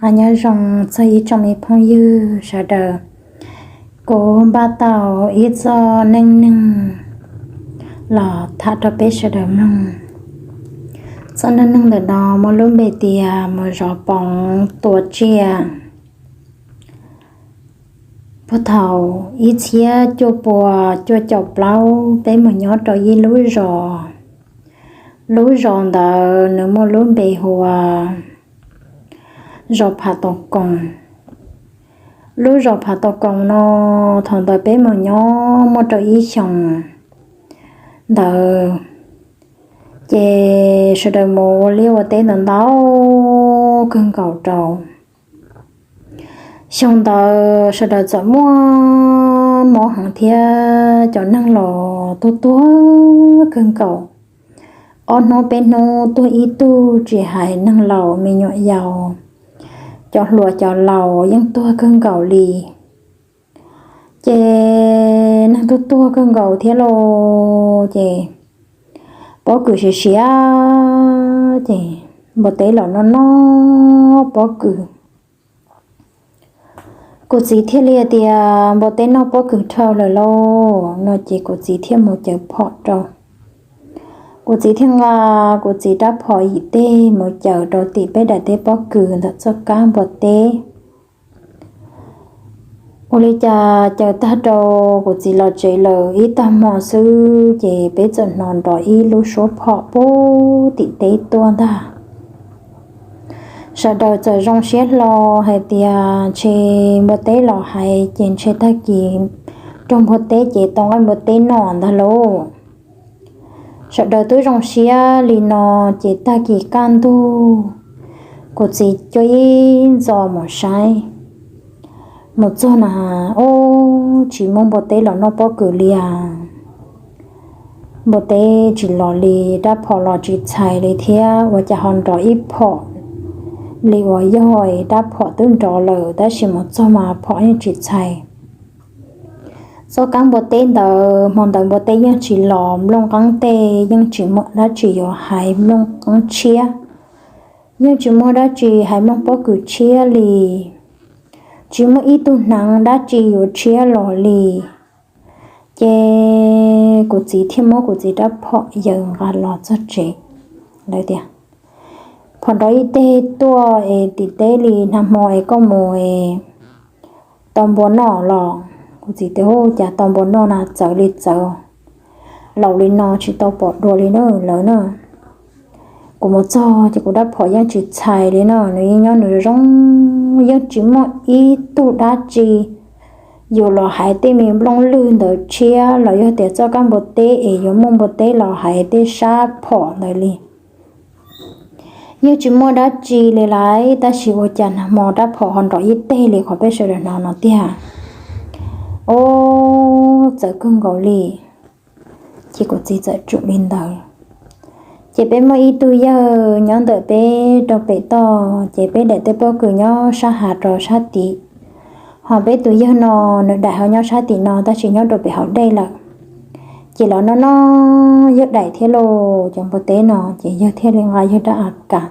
Nyob zoo txog ib tsoom me phooj ywg sawv daws, kuv npaj tau ib txoj neej neeg los tham rau peb sawv daws mloog. Txoj neej neeg ntawm no muaj lub npe tias mus zov poov tua tsiaj. Puag thaum ib txhiab cuaj pua cuaj caum plaub peb mus nyob rau ib lub zos. Lub zos ntawd nws muaj lub npe hu ua zos Phav Tau Koos. Lub zos Phav Tau Koos no, thaum ntawd peb mus nyob muaj rau ib xyoos ntawd, ces sawv daws mus ua liaj ua teb ntau ntau kawg nkaus rau. Xyoo ntawd sawv daws txawm muaj mob heev thiab cov neeg los tuag tuag kawg nkaus. Ob hnub peb hnub tuag ib tug, tsis hais neeg laus me nyuam yaus, cov hluas cov laus yeej tuag kawg nkaus li. Ces neeg tuag tuag kawg nkaus thiab lauj, ces pob kws siav siav, ces npua teb los noj noj pob kws. Kuv txiv thiaj li tias, npua teb noj pob kws dhau lawm lauj no, ces kuv txiv thiaj mus caws phom rau. Kuv txiv thiaj nqa kuv txiv rab phom yim teg mus caws rau tim peb daim teb pob kws ntawm txoj kab npua teb. Ua li cas caws tag rau kuv txiv los tsev lawm ib tag hmo xwb, ces peb txawm hnov nrov ib lub suab phom puag tim teb tuaj ntag. Sawv daws txawm zoo siab hlo hais tias ntshe npua teb los hais, ces ntshe tag kis raug npua teb ces tau nqaij npua teb noj ntag lauj. Sawv daws twb zoo siab li no, ces tag kis kaj ntug, kuv txiv coj ib ntxov mus saib, mus txog na, ub, tsis muaj npua teb los noj pob kws li as. Npua teb tsis los li, rab phom los tsis txhais li thiab, ua cas ho nrov ib phom li uas yog rab phom twb nrov lawm, tab sis mus txog mas phom yeej tsis txhais. Txoj kab npua teb ntawd, hmo ntawd npua teb yeej tsis los, nplooj qeeb tej yeej tsis muaj dab tsi yuav hais nplooj qeeb tshiab, yeej tsis muaj dab tsi hais nplooj pob kws tshiab li, tsis muaj ib tug hneev dab tsi yuav tshiab los li. Ces kuv txiv thiaj muab kuv txiv rab phom yaws nqa los txog tsev. Lawv tias, phom nrov ib teg tuaj es tim teb li, nag hmo es koj mus es tau npua noj los? Kuv txiv tias, ub, cas tau npua noj na, txawv li txawv, laus li no tsis tau pom dua li na lawv na. Kuv mus txog ces kuv rab phom yeej tsis txhais li no, nws yeej nyob nws zoo, yeej tsis muaj ib tug dab tsi yuav los hais tej me nplooj lwg ntawd tshiab los yog tias txoj kab npua teb es yuav muaj npua teb los hais tej sab phom ntawd li. Yeej tsis muaj dab tsi li lawm, tab sis ua cas nag hmo rab phom ho nrov ib teg li qhov peb sawv daws hnov no tiag. Ub, txawv kawg nkaus li. Ces kuv txiv txawm tsum li ntawd. Ces peb muaj ib tug yawg nyob ntawm peb rau pem toj, ces peb daim teb pob kws nyob sab hav rau sab tid. Ho peb tus yawg no, nws daim ho nyob sab tim no tab sis nyob rau pem hauv dej lawm. Ces los noj noj yawg daim thiab lauj, cov npua teb no, ces yawg thiaj li nqa yawg rab a kas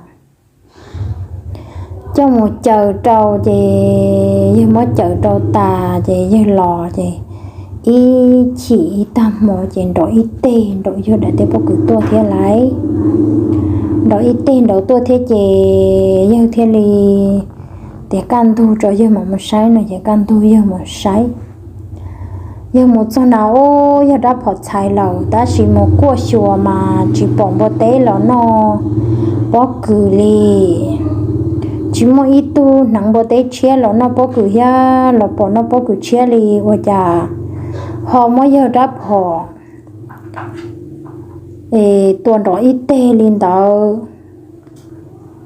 coj mus caws rau, ces yawg muab caws rau tas ces yawg los ces ib chim ib tag hmo ces nrov ib teg nraum yawg daim teb pob kws tuaj thiab lauj. Nrov ib teg nraud tuaj thiab ces yawg thiaj li tias kaj ntug tso yawg mam mus saib no, ces kaj ntug yawg mus saib. Yawg mus txog na, ub, yawg rab phom txhais lawm, tab sis mus kuaj xyuas mas tsis pom npua teb los noj pob kws li. Tsis muaj ib tug hneev npua teb tshiab los noj pob kws thiab los pom noj pob kws tshiab li, ua cas ho muab yawg rab phom es tua nrov ib teg li ntawd.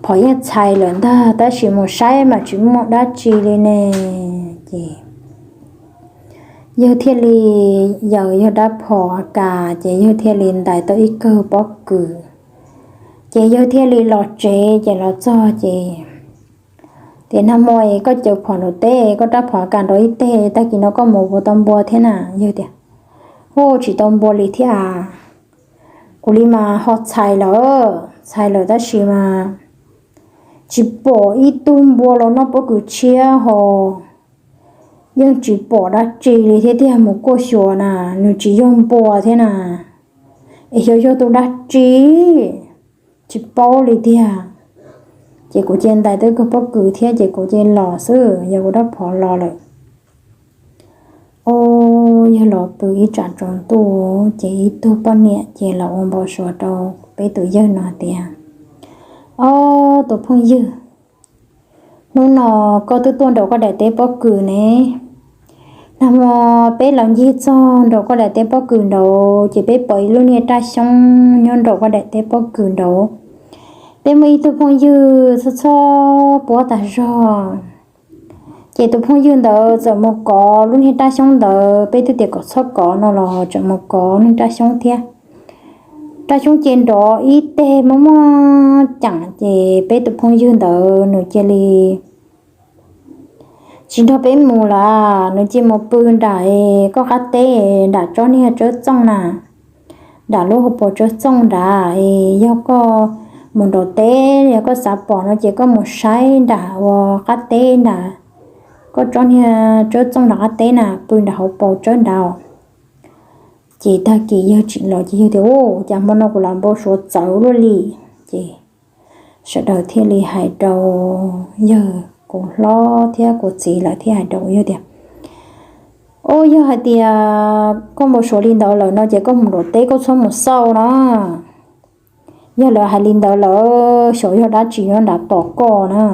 Phom yeej txhais lawm ntag, tab sis mus saib mas tsis muaj dab tsi li ne. Ces yawg thiaj li yaws yawg rab phom a kas, ces yawg thiaj li ntais tau ib kawg pob kws. Ces yawg thiaj li los tsev, ces los txog ces tias, nag hmo es koj caws phom nraum teb, koj rab phom a kas nrov ib teg, tag kis no koj mus puas tau npua thiab na? Yawg tias, ub, tsis tau npua li thiab. Kuv li mas ho txhais lawm, txhais lawm tab sis mas tsis pom ib tug npua los noj pob kws tshiab ho, yeej tsis pom dab tsi li thiab tiag. Mus kuaj xyuas na, nws tsis yog npua thiab na, es xyov yog tus dab tsi, tsis paub li tiag. Ces kuv cia ntais twb kawg pob kws thiab ces kuv cia los xwb, yog kuv rab phom los lawm. Os, yog los pw ib tsam tsaus ntuj ces ib tug poj niam ces los ua npau suav rau peb tus yawg no tias, Ob, tus phooj ywg, hnub no koj twb tuaj nraum koj daim teb pob kws ne. Nag hmo peb los ncig txog nraum koj daim teb pob kws nraud ces peb pom ib lub niag raj xyoob nyob nraum koj daim teb pob kws nraud. Peb muaj ib tug phooj ywg txhob txhob puab tas zog, ces tus phooj ywg ntawd txawm mus kov lub niag raj xyoob ntawd. Peb twb tias kom txhob kov no los tseem mus kov niag raj xyoob thiab. Raj xyoob ces nrov ib teg muaj muaj ceem ces peb tus phooj ywg ntawd nws cia li tsis nrog peb mus lawm, nws cia mus pw nram koj qab teb, nram tsob niag tsawb txooj na, nram lub hauv paus tsawb txooj nrad. Yog koj mus nraum teb, yog koj xav pom no ces koj mus saib nram ua qab teb nrad, koj tsob niag tsawb txooj nram qab teb na, pw nram hauv paus tsawb nrad. Ces tag kis yawg tsim los ces yawg tias, Ua cas hmo no kuv los npau suav txawv luaj li. Ces sawv daws thiaj li hais rau yawg, kuv hlob thiab kuv txiv lawv thiaj hais rau yawg tias, Ua yog hais tias koj npau suav li ntawd lawm no ces koj mus nraum teb koj txhob mus xauj no. Yog lawv hais li ntawd lawm xyov yog dab tsi nyob nrad tos koj na.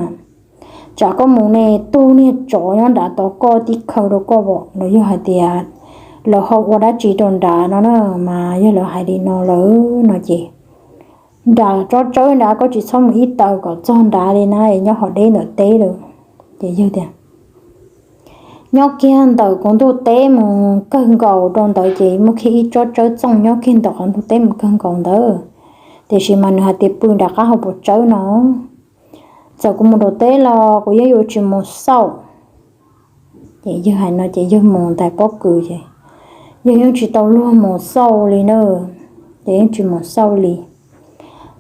Tsam koj mus ne tug niag tsov nyob nrad tos koj tib khaws rau koj vom los yog hais tias lawv ho ua dab tsi rau nrad no na. Mas yog lawv hais li no lawm no ces nram tsob tsawb nrad koj tsis txhob mus ib taws kom txog nrad li na, nyob hov deb ntawm teb lawm. Ces yawg tias, Nyob kiag ntawm kuv ntug teb mus kawg nkaus rau ntawd ces muaj kiag ib tsob tsawb txooj nyob kiag ntawm qhov ntug teb mus kawg nkaus ntawd, tiam sis mas nws hais tias pw nram qab hauv paus tsawb no. Txawm kuv mus nraum teb los kuv yeej yuav tsis mus xauj. Ces yawg hais no ces yawg mus ntais pob kws ces yawg yeej tsis tau luag mus xauj li na, ces yeej tsis mus xauj li.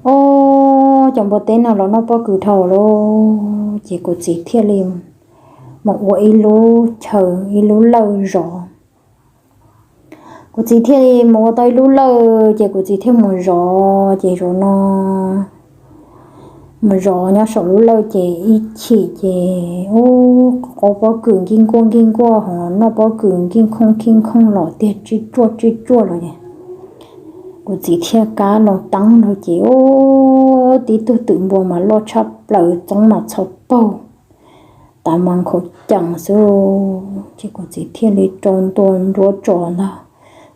Ob, cov npua teb no los noj pob kws dhau lawm ces kuv txiv thiaj li mus ua ib lub chaw, ib lub lawj zov. Kuv txiv thiaj li mus ua tau ib lub lawj ces kuv txiv thiaj mus zov ces zov no mus zov nyob saum lub lawj ces ib chim ces ub, qhov pob kws nkig nkuaj nkig nkuaj ho noj pob kws nkig khooj nkig khooj los tiag tsib tsuaj tsib tsuaj los ces kuv txiv thiaj kab los teeb rau ces ub, tib tug twm npua mas loj tshaj plaws, txoob mas txho paug, tav mas nkhaus ceem xwb. Ces kuv txiv thiaj li rau ntua nruab tso ntag,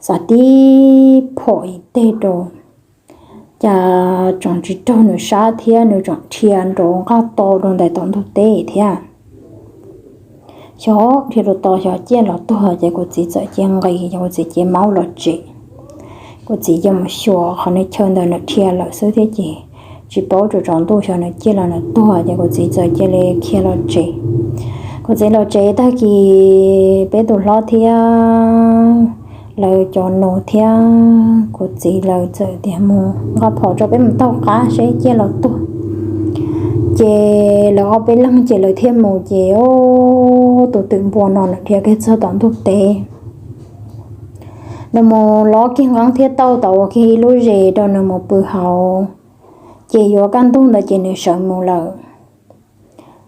xav tib phom ib teg rau, cas tseem tsis raug nws sab thiab, nws tseem dhia nrov nqaj to rau ntawm tom ntug teb thiab. Xyov dhia rau tod xyov ciaj los tuag ces kuv txiv txawm cia nqis, ces kuv txiv cia maub los tsev. Kuv txiv cia mus xyuas qhov niag chaw ntawd nws dhia lawm xwb thiab ces tsis paub, tsaus tsaus ntuj xyov nws ciaj los nws tuag ces kuv txiv txawm cia li khiav los tsev. Kuv txiv los tsev tag kis peb tus hlob thiab lawv cov nus thiab kuv txiv lawv txawm tias mus nqa phom tso peb mus taug qab seb ciaj los tuag. Ces lawv ob peb leeg ces lawv thiaj mus ces ub, tus twm npua no nws dhia kiag txog tom ntug teb. Nws mus lov kiag nqeeb thiab tauj tau ua kiag ib lub zes rau nws mus pw hauv. Ces yuav kaj ntug ntawd ces nws sawv mus lawm.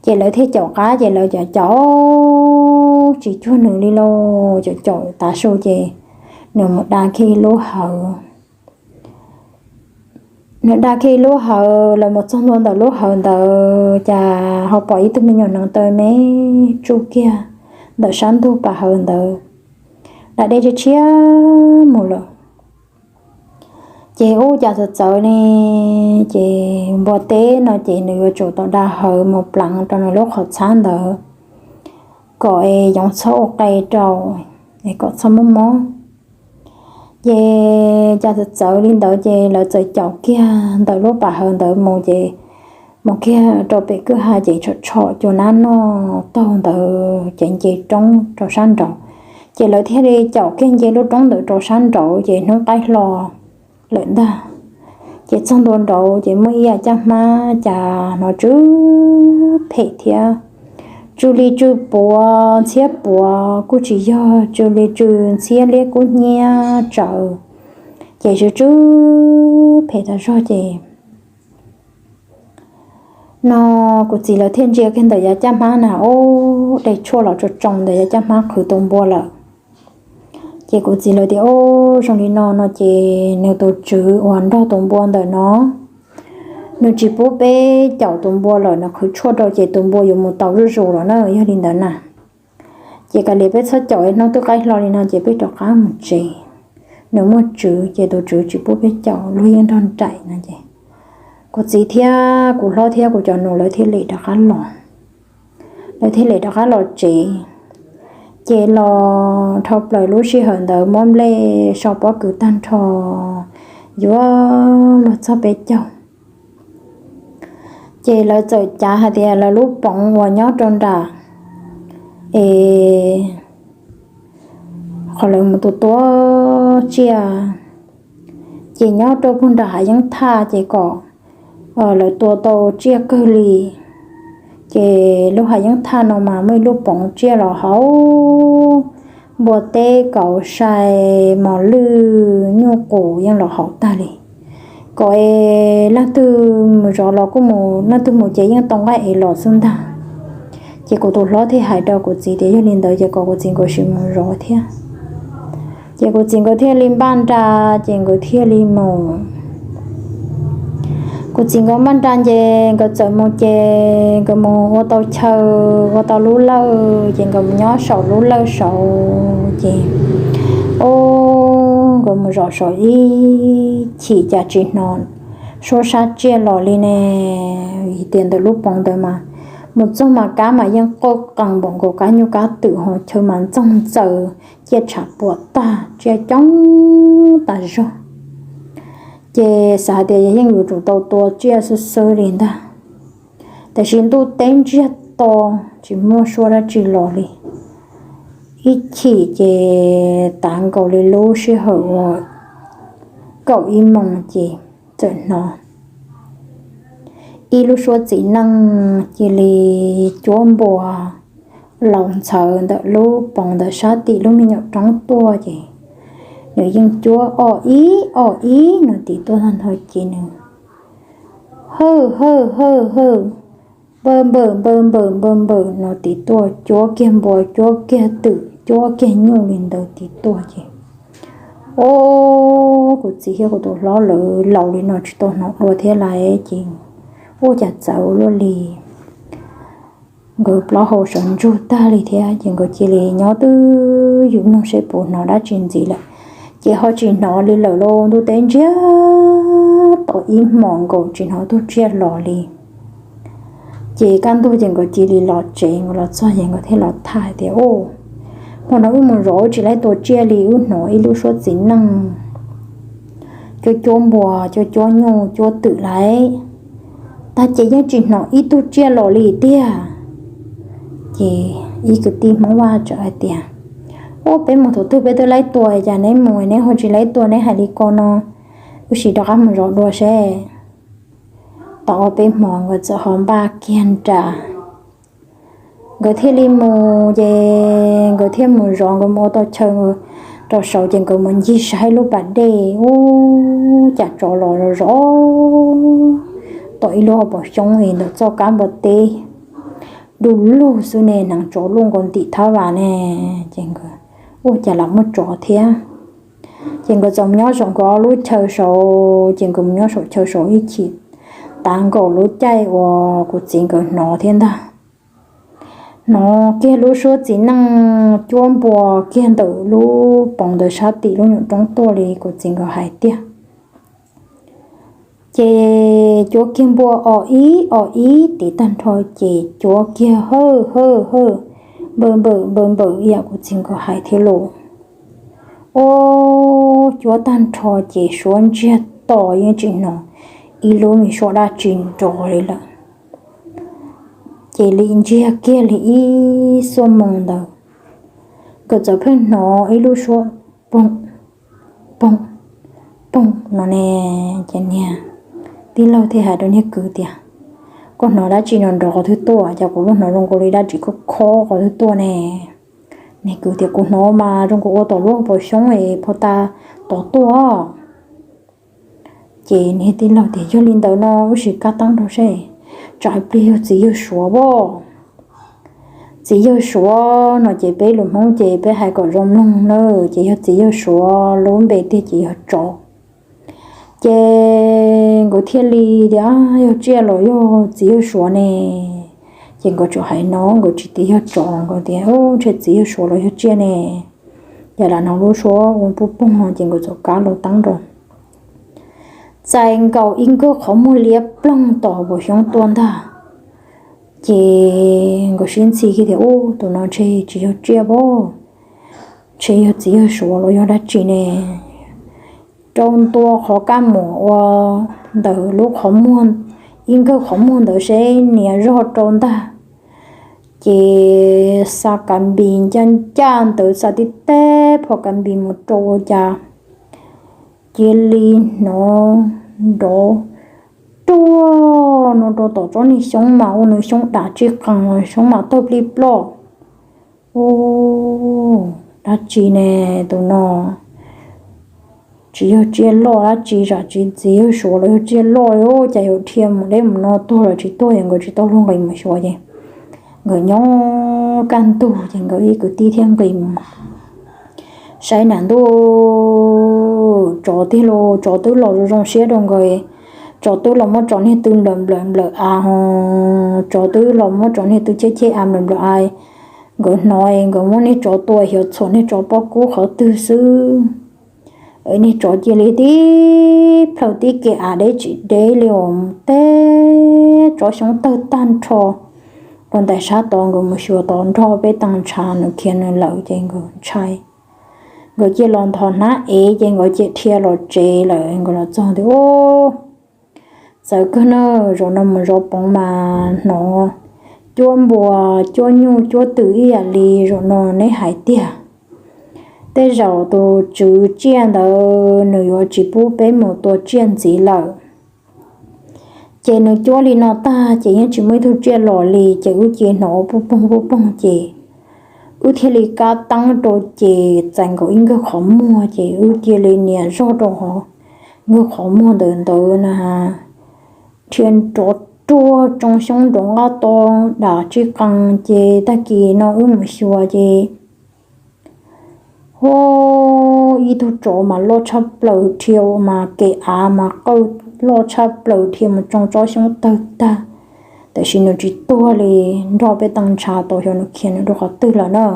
Ces lawv thiaj caum qab ces lawv caum caum tsis cuag nws li lauj, caum caum tav su ces nws mus da kiag ib lub hawv. Nws da kiag ib lub hawv, lawv mus txog ntua ntawm lub hawv ntawd cas ho pom ib tug me nyuam hneev taw me tsuj kiag ntawm sab ntug pas hawv ntawd, da dej tshiab tshiab mus lawm. Ces ub, cas txawv txawv ne, ces npua teb no ces nws yuav tsum tau da hawv mus pleev rau nws lub qhov txhab ntawd kom es yoov txhob ua qe rau, es kom txhob mob mob. Ces cas txawv txawv li ntawd ces lawv txawm caum kiag ntawm lub pas hawv ntawd mus ces mus kiag rau pem kwj ha ces tshom tshom cua nab noj taug ntawd ces nce roob rau sab nraud. Ces lawv thiaj li caum kiag nce lub roob ntawd rau sab nraud ces hnub qaij hlo lawm ntag. Ces txog ntua nraud ces muaj ib yav caj hmab cas hnov tsw phem thiab, tsw li tsw puav ntxhiab puav, kuj tsis yog tsw li tsw ntxhiab liab kub hnyiab tsawv, ces tsw tsw phem tas zog ces no kuv txiv lawv thiaj ntsia kiag ntawm yav caj hmab na, ub, dej tshuaj los tsoo tsoo ntawm yav caj hmab qhwv tus npua lawm. Ces kuv txiv lawv tias, Ub, zoo li no no ces nws tus tswv uas nrog tus npua ntawm no, nws tsis pub peb caum tus npua lawm, nws qhwv tshuaj rau ces tus npua yuav mus tau zuj zus lawm na, yog li ntawd na. Ces kav liam peb txhob caum, hnub twb qaij hlo li no ces peb rov qab mus tsev. Nws muaj tswv ces tus tswv tsis pub peb caum, luag yeej nrog nraim no ces kuv txiv thiab kuv hlob thiab kuv cov nus lawv thiaj li rov qab los, lawv thiaj li rov qab los tsev. Ces los dhau plaws lub sij hawm ntawd muab nplej sau pob kws tag nrho, yuav luag txog peb caug. Ces lawv txawm cav hais tias lawv lub poov uas nyob rau nram es qhov lawv mus tua tua tsiaj, ces nyob rau puag nram hav yeeb thaj ces kom lawv tua tau tsiaj kawg li. Ces lub hav yeeb thaj no mas muaj ib lub poov tsiaj los haus, npua teb, kauv, sai, mos lwj, nyuj qus yeej los haus tag li. Kom es leej twg mus zov los kuj mus, leej twg mus ces yeej tau nqaij ev los xwb ntag. Ces kuv tus hlob thiaj hais rau kuv txiv tias yog li ntawd ces kom kuv txiv nkawd sim mus zov thiab. Ces kuv txiv nkawd thiaj li npaj nra, ces nkawd thiaj li mus. Kuv txiv nkawd npaj nra ces nkawd txawm mus ces nkawd mus ua tau chaw, ua tau lub lawj ces nkawd mus nyob saum lub lawj saud ces, o, nkawd mus zov saud ib chim cas tsis hnov suab sab tsiaj los li ne. Vim tias ntawm lub poov ntawd mas mus txog mas kab mas yeej qoj qees npaum nkaus kab nyuj kab twm, ho chaw mas ntxoog ntxaws, ciaj tshav puam tag, tsiaj coob tas zog. Ces xav hais tias yeej yuav tsum tau tua tsiaj xwb xwb li ntag. Tiam sis ntuj teb ntsiag to, tsis muaj suab dab tsi los li. Ib chim ces tav nkaus li lub sij hawm uas kaum ib moos ces txawm hnov ib lub suab txiv neej cia li cuab npua laus ntxhawv ntawm lub poov ntawm sab tim lub me nyuam roob tuaj ces nws yeej cuab o ib o ib no tim tuaj tag nrho ces nws hawj hawj hawj hawj, npawj npawm npawj npawm npawj npawm no tim tuaj, cuab kiag npua cuab kiag twm cuab kiag nyuj li ntawd tim tuaj ces, o, kuv txiv thiab kuv tus hlob lawv laus li no tsis tau hnov dua thiab lawm ces, ua cas txawv luaj li. Nkawd plaub hau sawv ntsug tag li thiab ces nkawd cia li nyob twj ywm mloog seb puas hnov dab tsi ntxiv lawm. Ces ho tsis hnov li lawm lauj, ntuj teb ntsiag to ib hmos nkaus tsis hnov tug tsiaj los li. Ces kaj ntug ces nkawd cia li los tsev, nkawd los txog ces nkawd thiaj los tham tias, Ub, hmo no wb mus zov wb tsis laib tua tsiaj li, wb hnov ib lub suab txiv neej cuab cuab npua cuab cuab nyuj cuab twm lawm, tag ces yeej tsis hnov ib tug tsiaj los li tiag. Ces ib kwv tij Hmoob Vaj txawm hais tias, Ub, peb mus thaum twg peb twb laib tua, cas neb mus neb ho tsis laib tua, neb hais li ko no, wb sim rov qab mus zov dua seb. Tau ob peb hmo nkawd txawm ho npaj kiag nra, nkawd thiaj li mus ces nkawd thiaj mus zov, nkawd mus ua tau chaw rau saud ces nkawd mus ncig saib lub pas dej, ub, cas tsov los zov zov tom ib lub hauv paus xyoob es ntawm txoj kab npua teb du lug xwb ne, hneev tsov luaj nkaus ntim thab vas ne. Ces nkawd, Ub, cas lam muaj tsov thiab. Ces nkawd txawm mus nyob saum nkawd ob lub chaw saud, ces nkawd mus nyob saum chaw saud ib chim, tav nkaus lub caij uas kuv txiv nkawd hnov thiab ntag. Hnov kiag lub suab txiv neej cuab npua kiag ntawm lub poov ntawd sab tim lub nyuam roob tuaj li kuv txiv nkawd hais tiag. Ces cuab kiag npua o ib o ib tim tag nrho ces cuab kiag hawj hawj hawj, npawm npawm npawm npawm ib yam kuv txiv nkawd hais thiab lauj. Ub, cuab tag nrho ces suab ntsiag to yeej tsis hnov ib lub me suab dab tsi nrov li lawm. Ces li ntsiag kiag li ib xuab moos ntawd, nkawd txawm pheej hnov ib lub suab poog, poog, poog no ne. Ces niag tij laug thiaj hais rau niag kwv tias, koj hnov dab tsi nrov nrov qhov twg tuaj, cas kuv lub hnov zoo nkaus li dab tsi khob khob qhov twg tuaj ne? Niag kwv tias, kuv hnov mas zoo nkaus ua tom lub paus xyoob es phov ta tod tuaj. Ces niag tij laug tias, yog li ntawd no wb sim kab teeb rau seb, tsam ib pliag yog txiv yawg Suav as. Txiv yawg Suav no ces peb lus Hmoob ces peb hais kom zoo mloog na, ces yog txiv yawg Suav lub npe tiag ces yog tsov. Ces nkawd thiaj li tias, yog tsiaj los yog txiv yawg Suav ne? Ces nkawd tsuas hais no, nkawd tsis tias yog tsov, nkawd tias, ntshe txiv yawg Suav los yog tsiaj ne. Ces lam hnov lub suab ua puj poog no ces nkawd txawm kab lub teeb rau. Txais nkaus ib nkawg qhov muag liab ploog tom paus xyoob tuaj ntag. Ces nkawd sib ntxhi kiag tias, ub, tus no ntshe tsis yog tsiaj as, ntshe yog txiv yawg Suav los yog dab tsi ne. Rau ntua qhov kaj muam ua ntawm lub qhov muag, ib nkawg qhov muag ntawd seb nias zog rau ntag. Ces xa kas npis ncaj ncaj ntawd, xa tib teg phom kas npis mus rau ua cas cia li hnov nrov ruaj no rau tom tsob niag xyoob mas ua nws xyoob dam tsij qees, xyoob mas tawg plij ploj. Ub, dab tsi ne? Tus no tsis yog tsiaj loj dab tsi, tsam tsis txiv yawg Suav los yog tsiaj loj li, cas yuav dhia mus deb mus no tuag los tsis tuag, yog nkawd tsis tau luag nqis mus xyuas ces nkawd nyob kaj ntug ces nkawd ib kwv tij thiaj nqis mus saib nam ntuj, tsov tiag lauj, tsov twb los zoo zoo siab rau nkawd, tsov twb los muab tsov niag tw nplawm nplawm nplawm av, tsov twb los muab tsov niag tw cheb cheb av nplawm nplawm av. Nkawd hnov nkawd muab niag tsov tua xyov txhuam niag tsov pob kub qhov twg xwb. Niag tsov cia li tib plhaw tib ke av deb tsis deb li os, teb tsob xyoob tawg tag nrho rau ntais sab tod. Nkawd mus xyuas tod nrog peb tee ntshav, nws khiav nws lawm ces nkawd ntshai. Nkawd cia los nthos hnab ev ces nkawd cia dhia los tsev lawm. Nkawd los txog tias, ub, txawv kawg na, zaum no mus zov poov mas hnov cuab npua cuab nyuj cuab twm ib yam li zaum no neb hais tiag. Tej zaum tus tswv tsiaj ntawd nws yuav tsis pub peb mus tua tsiaj ntxiv lawm. Ces nws cuab li no tag ces yeej tsis muaj ib tug tsiaj los li, ces wb cia hnov puj poog puj poog ces wb thiaj li kab teeb rau ces txais nkaus ib nkawg qhov muag ces wb cia li nias zog rau hauv nkawg qhov muag ntawd ntawd na, dhia nrov ruaj, tsoo xyoob nrov nqaj to dam tsij qees. Ces tag kis no wb mus xyuas ces, hu, ib tug tsov mas loj tshaj plaws, dhia ua mas kev av mas qawj loj tshaj plaws, dhia mus tsoo tsob xyoob tawg tag, tab sis nws tsis tuag li. Nrog peb tee ntshav tau xyov nws khiav nws rau qhov twg lawm na.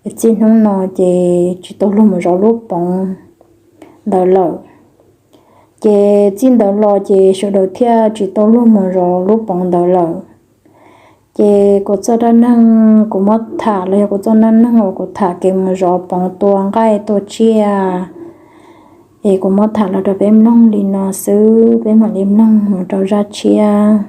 Ces txij hnub no ces tsis tau luag mus zov lub poov ntawd lawm. Ces txij ntawd los ces sawv daws thiaj tsis tau luag mus zov lub poov ntawd lawm. Ces kuv txoj dab neeg kuv muab tham los yog kuv txoj dab neeg uas kuv tham kev mus zov poov tua nqaij tua tsiaj, es kuv muab tham los rau peb mloog li no xwb, peb mam li mloog mus rau zaj tshiab.